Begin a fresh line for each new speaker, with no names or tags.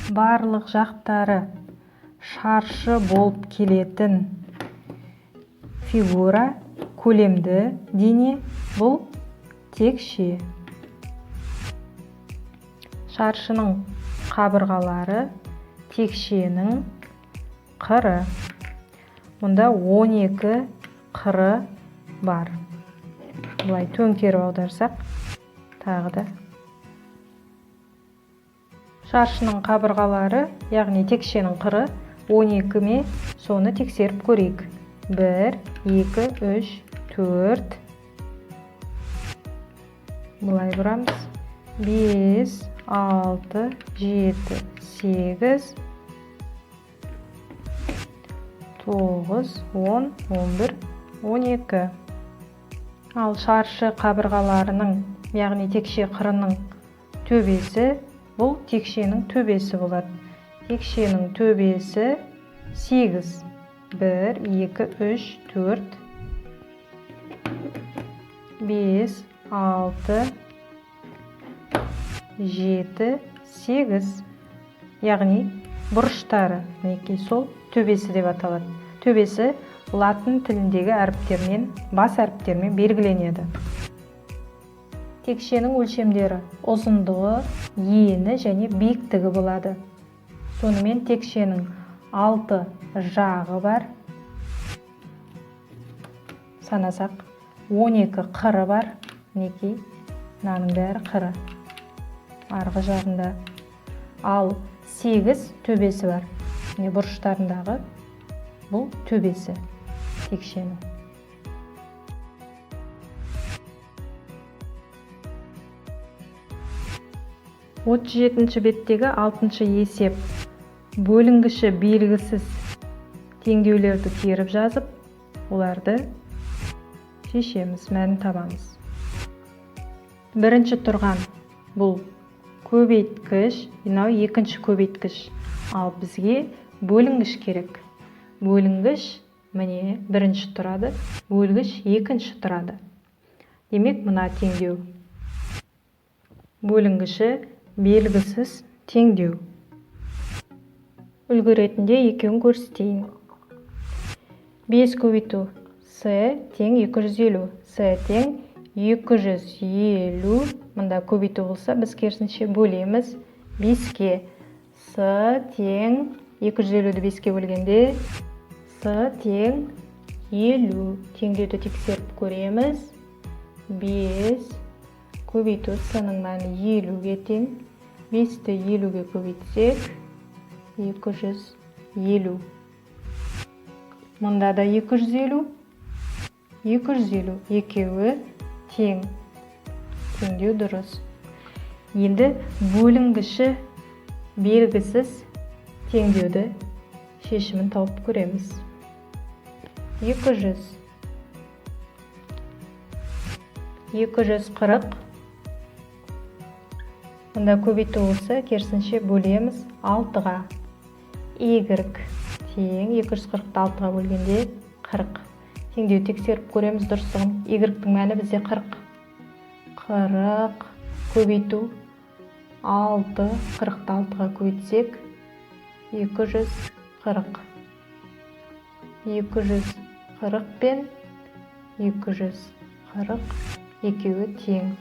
Барлық жақтары шаршы болып келетін фигура, көлемді дене, бұл текше. Шаршының қабырғалары текшенің қыры. Мұнда 12 қыры бар. Былай төңкеріп аударсақ, тағы да. Шаршының қабырғалары, яғни текшенің қыры 12 ме, соны тексеріп көрейік. 1, 2, 3, 4. Былай бұрамыз. 5, 6, 7, 8, 9, 10, 11, 12. Ал шаршы қабырғаларының, яғни текше қырының төбесі, бұл текшенің төбесі болады. Текшенің төбесі 8. 1, 2, 3, 4, 5, 6, 7, 8. Яғни бұрыштары, мінекей, сол төбесі деп аталады. Төбесі латын тіліндегі әріптермен, бас әріптермен белгіленеді. Текшенің өлшемдері ұзындығы, ені және биіктігі болады. Сонымен текшенің 6 жағы бар. Санасақ, 12 қыры бар. Мінекей, мынаның бәрі қыры. Арғы жағында. Ал 8 төбесі бар. Міне, бұрыштарындағы бұл төбесі текшенің. Отыз жетінші беттегі алтыншы есеп. Бөлінгіші белгісіз теңдеулерді теріп жазып, оларды шешеміз, мәнін табамыз. Бірінші тұрған бұл көбейткіш, мынау екінші көбейткіш. Ал бізге бөлінгіш керек. Бөлінгіш міне бірінші тұрады, бөлгіш екінші тұрады. Демек, мына теңдеу бөлінгіші белгісіз теңдеу. Үлгі ретінде екеуін көрсетейін. 5 көбейту с тең 250. С тең 250. Мында көбейту болса, біз керісінше бөлеміз 5-ке. С тең 250-ді 5-ке бөлгенде С тең 50. Теңдеуді тексеріп көреміз. 5 көбейту С-ның мәні 50-ге тең. 5-ті 50-ге көбейтсек 250. Мұнда да 250, 250, екеуі тең. Теңдеу дұрыс. Енді бөлінгіші белгісіз теңдеуді шешімін тауып көреміз. 200, 240. Мұнда көбейту болса, керісінше бөлеміз 6-ға. Y тең 240-ты 6-ға бөлгенде 40. Теңдеу тексеріп көреміз дұрыстығын. Y-тің мәні бізде 40. 40 көбейту 6, 40-ты 6-ға көбейтсек 240. 240 пен 240 екеуі тең.